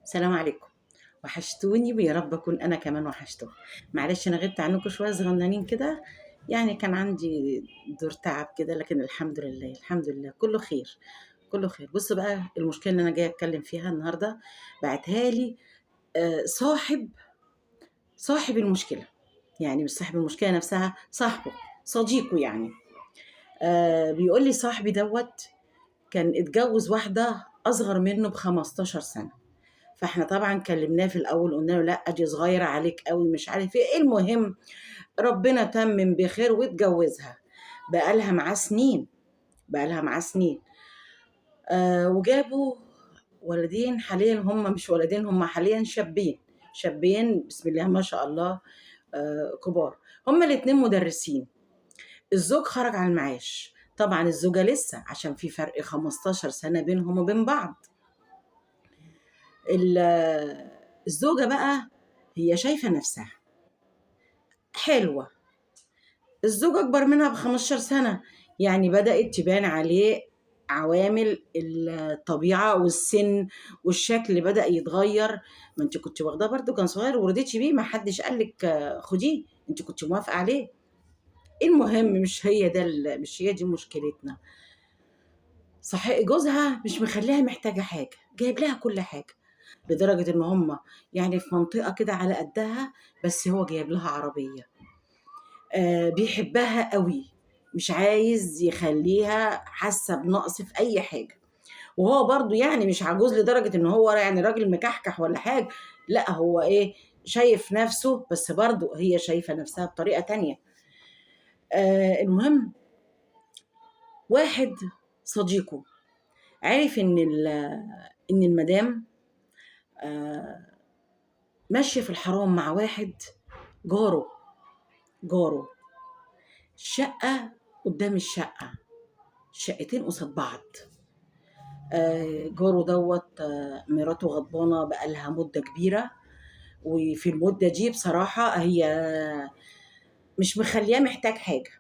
السلام عليكم. وحشتوني ويا رب أكون أنا كمان وحشتكم. معلش أنا غبت عنكم شوية صغننين كده، يعني كان عندي دور تعب كده، لكن الحمد لله الحمد لله كله خير كله خير. بصوا بقى المشكلة اللي أنا جاية أتكلم فيها النهاردة بعتها لي صاحب المشكلة، يعني مش صاحب المشكلة نفسها، صاحبه صديقه يعني. بيقول لي صاحبي دوت كان اتجوز واحدة أصغر منه ب15 سنة، فاحنا طبعا كلمناه في الأول قلنا له لا دي صغيرة عليك قوي مش عارف ايه. المهم ربنا تمم بخير واتجوزها، بقالها معاه سنين، بقالها معاه سنين. وجابوا ولدين، حاليا هم مش ولدين، هم حاليا شابين، شابين بسم الله ما شاء الله، كبار. هم الاتنين مدرسين. الزوج خرج على المعاش، طبعا الزوجة لسه عشان في فرق 15 سنة بينهم وبين بعض. الزوجة بقى هي شايفة نفسها حلوة، الزوج أكبر منها ب15 سنة، يعني بدأت تبان عليه عوامل الطبيعة والسن والشكل بدأ يتغير. ما انت كنت واخداه برضو كان صغير ورضيتي بيه، ما حدش قال لك خديه، انت كنت موافقة عليه. المهم مش هي ده مش هي دي مشكلتنا. صحيح جوزها مش مخليها محتاجة حاجة، جايب لها كل حاجة، لدرجة ان هم يعني في منطقة كده على قدها، بس هو جايب لها عربية. بيحبها قوي، مش عايز يخليها حاسة بنقص في أي حاجة. وهو برضو يعني مش عجوز لدرجة ان هو يعني راجل مكحكح ولا حاجة، لا هو ايه شايف نفسه، بس برضو هي شايفة نفسها بطريقة تانية. المهم واحد صديقه عرف ان المدام ماشية في الحرام مع واحد جاره، شقة قدام الشقة، شقتين قصاد بعض. جاره دوت، مراته غضبانة بقالها مدة كبيرة، وفي المدة دي بصراحة هي مش مخلياه محتاج حاجة.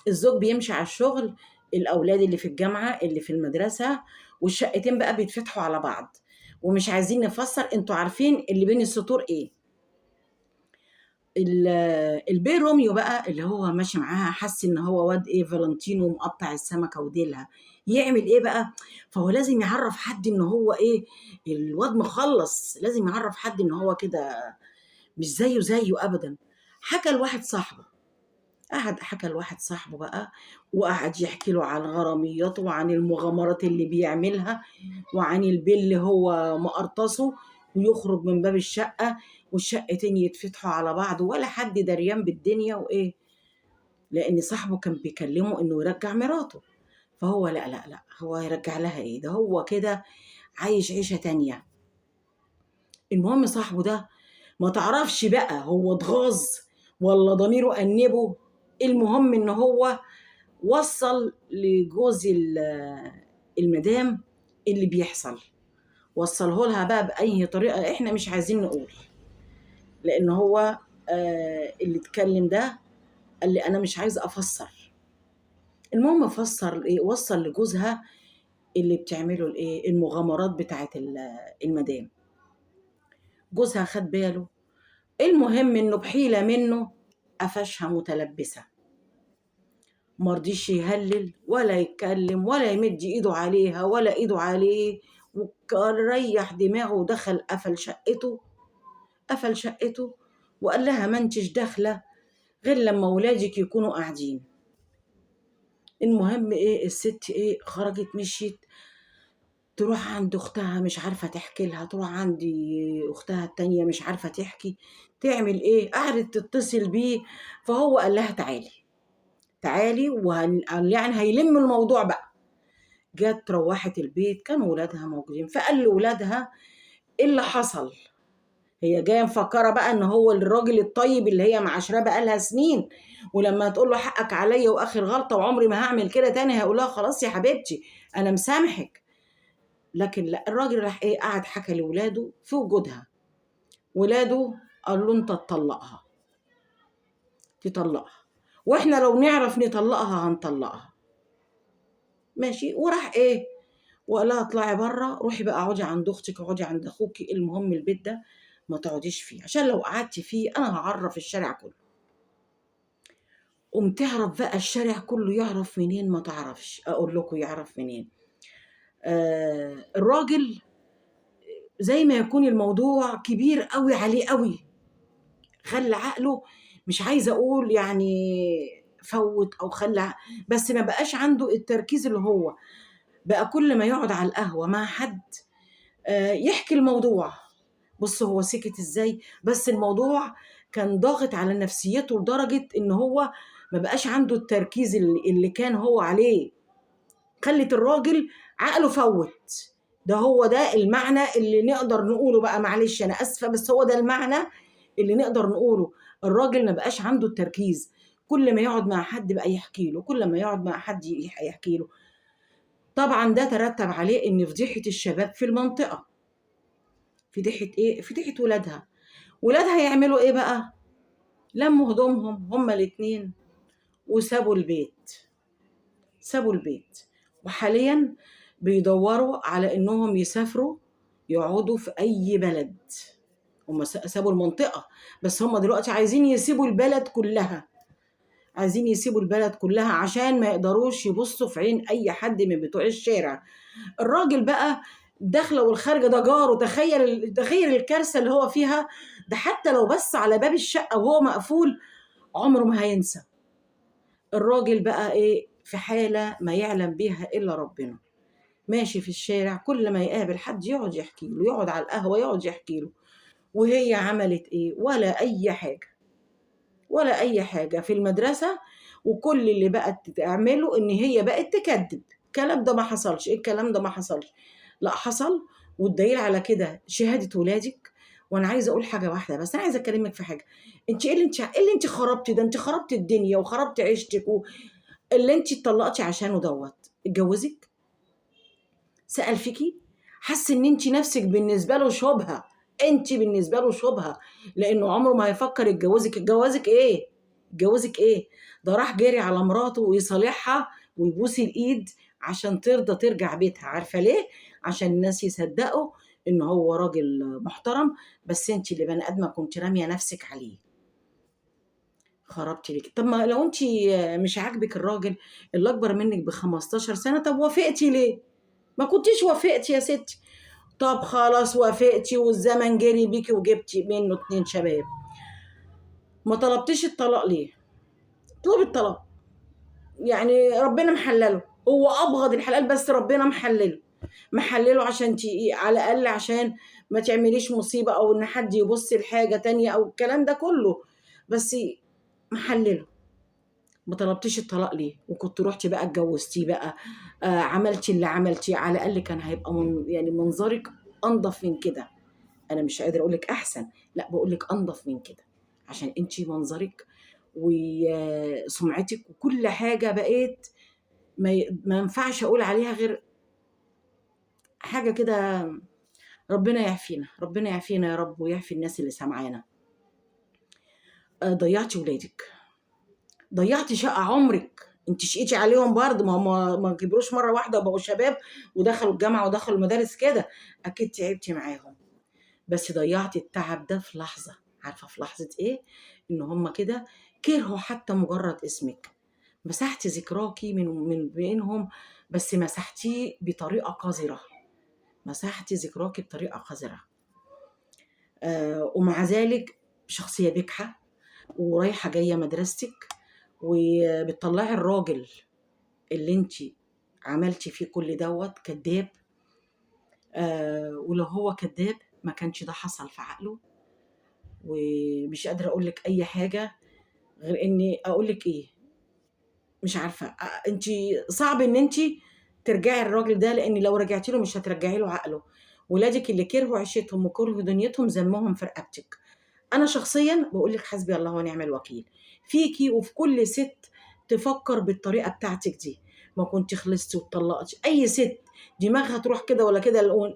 الزوج بيمشي على الشغل، الأولاد اللي في الجامعة اللي في المدرسة، والشقتين بقى بيتفتحوا على بعض، ومش عايزين نفسر، انتوا عارفين اللي بين السطور ايه. البي روميو بقى اللي هو ماشي معاها حس ان هو واد ايه فالنتينو مقطع السمكة وديلها، يعمل ايه بقى؟ فهو لازم يعرف حد ان هو ايه الواد مخلص، لازم يعرف حد ان هو كده مش زيه زيه ابدا. حكى لواحد صاحبه، قعد حكى لواحد صاحبه بقى، وقعد يحكي له عن غرامياته وعن المغامرات اللي بيعملها وعن البي اللي هو مقرطسه، ويخرج من باب الشقة والشقتين يتفتحوا على بعض ولا حد دريان بالدنيا وإيه، لأن صاحبه كان بيكلمه إنه يرجع مراته، فهو لا لا لا هو يرجع لها إيه، ده هو كده عايش عيشة تانية. المهم صاحبه ده ما تعرفش بقى هو اتغاظ ولا ضميره أنبه، المهم إن هو وصل لجوز المدام اللي بيحصل، وصله لها بقى بأي طريقة إحنا مش عايزين نقول، لأن هو اللي اتكلم ده قال لي أنا مش عايز أفسر. المهم فسر إيه، وصل لجوزها اللي بتعمله الإيه، المغامرات بتاعت المدام. جوزها خد باله. المهم إنه بحيلة منه قفشها متلبسة، مرضيش يهلل ولا يتكلم ولا يمد إيده عليها ولا إيده عليه، وريح دماغه ودخل قفل شقته، قفل شقته وقال لها ما انتش داخلة غير لما ولادك يكونوا قاعدين. المهم ايه الست ايه خرجت مشيت تروح عند اختها مش عارفة تحكي لها، تروح عند اختها التانية مش عارفة تحكي، تعمل ايه، قعدت تتصل بيه. فهو قال لها تعالي تعالي، يعني هيلم الموضوع بقى. جت روحت البيت كانوا ولادها موجودين، فقال لولادها ايه اللي حصل. هي جايه مفكره بقى ان هو الراجل الطيب اللي هي معاشراه بقالها سنين، ولما تقول له حقك عليا واخر غلطه وعمري ما هعمل كده تاني هيقول لها خلاص يا حبيبتي انا مسامحك. لكن لا، الراجل راح ايه قعد حكى لولاده في وجودها، ولاده قال له انت تطلقها، تطلقها، واحنا لو نعرف نطلقها هنطلقها، ماشي. وراح ايه وقال لها اطلعي برّه، روحي بقى اقعدي عند أختِك، اقعدي عند أخوكِ، المهم البيت ده ما تقعديش فيه، عشان لو قعدتِ فيه أنا هاعرّف الشارع كله. قوم تعرف بقى الشارع كله يعرف منين ما تعرفش، أقول لكم يعرف منين. الراجل زي ما يكون الموضوع كبير أوي عليه أوي، خلّى عقله مش عايزة أقول يعني فوّت أو خلّى، بس ما بقاش عنده التركيز اللي هو بقى كل ما يقعد على القهوة مع حد يحكي الموضوع. بُص هو سكت إزاي، بس الموضوع كان ضاغط على نفسيته لدرجة إن هو ما بقاش عنده التركيز اللي كان هو عليه، خلت الراجل عقله فوّت. ده هو ده المعنى اللي نقدر نقوله بقى، معلش أنا آسفة، بس هو ده المعنى اللي نقدر نقوله. الراجل ما بقاش عنده التركيز، كل ما يقعد مع حد بقى يحكي له، كل ما يقعد مع حد يحكي له. طبعا ده ترتب عليه إن فضيحة الشباب في المنطقة، فضيحة إيه؟ فضيحة ولادها. ولادها يعملوا إيه بقى؟ لموا هدومهم هما الاتنين وسابوا البيت، سابوا البيت، وحاليا بيدوروا على إنهم يسافروا يقعدوا في أي بلد. هما سابوا المنطقة، بس هما دلوقتي عايزين يسيبوا البلد كلها، عايزين يسيبوا البلد كلها عشان ما يقدروش يبصوا في عين أي حد من بتوع الشارع. الراجل بقى الداخلة والخارجة ده جاره، تخيل الكارثة اللي هو فيها ده، حتى لو بص على باب الشقة وهو مقفول عمره ما هينسى. الراجل بقى إيه؟ في حالة ما يعلم بيها إلا ربنا، ماشي في الشارع كل ما يقابل حد يقعد يحكي له، يقعد على القهوة يقعد يحكي له. وهي عملت إيه؟ ولا أي حاجة، ولا أي حاجة في المدرسة. وكل اللي بقت تعمله إن هي بقت تكذب، الكلام ده ما حصلش، الكلام ده ما حصلش، لا حصل. والدليل على كده شهادة ولادك. وأنا عايزة أقول حاجة واحدة بس، أنا عايزة أكلمك في حاجة. أنت إيه اللي أنت، إيه اللي أنت خربتي ده؟ أنت خربتي الدنيا وخربتي عيشتك اللي أنت اتطلقتي عشانه دوت. اتجوزك؟ سأل فيكي؟ حس إن أنت نفسك بالنسبة له شبهة، أنت بالنسبة له شبهة، لأنه عمره ما هيفكر يتجوزك. اتجوزك إيه؟ اتجوزك إيه؟ ده راح جري على مراته ويصالحها ويبوس الإيد عشان ترضى ترجع بيتها. عارفة ليه؟ عشان الناس يصدقوا إن هو راجل محترم، بس أنت اللي بني آدمة كنت رامية نفسك عليه، خربتي ليكي. طب ما لو أنت مش عاجبك الراجل اللي أكبر منك ب15 سنة، طب وافقتي ليه؟ ما كنتيش وافقتي يا ستي. طب خلاص وافقتي والزمن جري بيكي وجبتي منه 2 شباب، ما طلبتيش الطلاق ليه؟ اطلبي الطلاق، يعني ربنا محلله، هو أبغض الحلال بس ربنا محلله، محلله عشان على الأقل عشان ما تعمليش مصيبة أو إن حد يبص لحاجة تانية أو الكلام ده كله، بس محلله. ما طلبتيش الطلاق ليه؟ وكنت روحتي بقى اتجوزتيه بقى، عملتي اللي عملتيه، على الأقل كان هيبقى يعني منظرك أنظف من كده. أنا مش قادرة أقول لك أحسن، لا بقول لك أنظف من كده، عشان أنتي منظرك وسمعتك وكل حاجة بقيت ما ينفعش أقول عليها غير حاجة كده. ربنا يعافينا، ربنا يعافينا يا رب ويعفي الناس اللي سامعانا. ضيعتي ولادك، ضيعتي شقة عمرك، انت شقيتي عليهم برضه، ما هم ما كبروش مرة واحدة وبقوا شباب ودخلوا الجامعة ودخلوا المدارس كده، أكيد تعبتي معاهم، بس ضيعتي التعب ده في لحظة. عارفة في لحظة إيه؟ إن هم كده كرهوا حتى مجرد اسمك، مسحتي ذكراكي من بينهم، بس مسحتيه بطريقة قذرة، مسحتي ذكراكي بطريقة قذرة. ومع ذلك شخصية بجحة ورايحة جاية مدرستك، وبتطلعي الراجل اللي انت عملتي فيه كل دوت كذاب. ولو هو كذاب ما كانش ده حصل في عقله. ومش قادرة أقول لك أي حاجة غير إني أقول لك إيه، مش عارفة. انت صعب إن انت ترجعي الراجل ده، لأن لو رجعتي له مش هترجعي له عقله. ولادك اللي كرهوا عيشتهم وكرهوا دنيتهم ذمهم في رقبتك. أنا شخصياً بقول لك حسبي الله ونعم الوكيل فيكي وفي كل ست تفكر بالطريقة بتاعتك دي. ما كنت خلصتي واتطلقتي، أي ست دماغها تروح كده ولا كده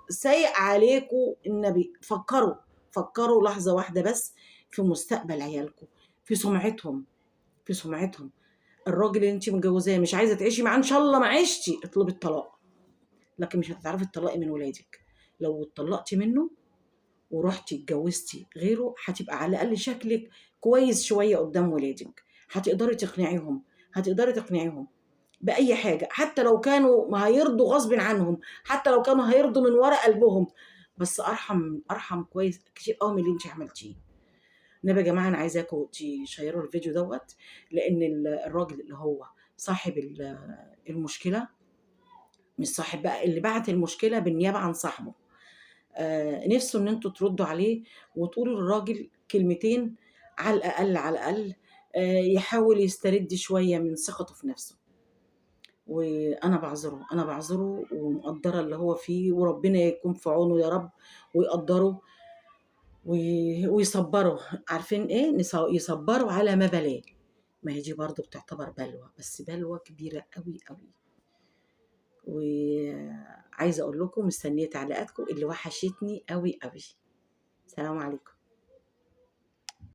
سايق عليكوا النبي. فكروا، فكروا لحظة واحدة بس في مستقبل عيالكوا، في سمعتهم، في سمعتهم. الراجل اللي انت متجوزاه مش عايزة تعيشي معاه، إن شاء الله ما عشتي، اطلبي الطلاق. لكن مش هتعرفي تطلّقي من ولادِك. لو اتطلّقتِ منه ورُحتِ اتجوزتِ غيره، هتبقى على الأقل شكلِك كويس شوية قدّام ولادِك، هتقدري تقنعيهم، هتقدري تقنعيهم بأي حاجة، حتى لو كانوا ما هيرضوا غصبٍ عنهم، حتى لو كانوا هيرضوا من ورا قلبهم، بس أرحم أرحم كويس كتير أوي من اللي أنتِ عملتيه. النبي يا جماعة أنا عايزاكم تشيروا الفيديو دوّة، لإن الراجل اللي هو صاحب المشكلة، مش صاحب بقى، اللي بعت المشكلة بالنيابة عن صاحبه، نِفْسه إن أنتم تردّوا عليه وتقولوا للراجل كلمتين على الأقل، على الأقل يحاول يسترد شوية من ثقته في نَفْسه. وأنا باعذره، أنا باعذره ومقدّرة اللي هو فيه، وربنا يكون في عونه يا رب ويقدّره ويصبّره، عارفين إيه؟ يصبّره على ما بلاه. ما هي دي برضه بتعتبر بلوى، بس بلوى كبيرة أوي، أوي. وعايزة أقول لكم مستنية تعليقاتكم اللي وحشتني أوي، أوي. سلام عليكم.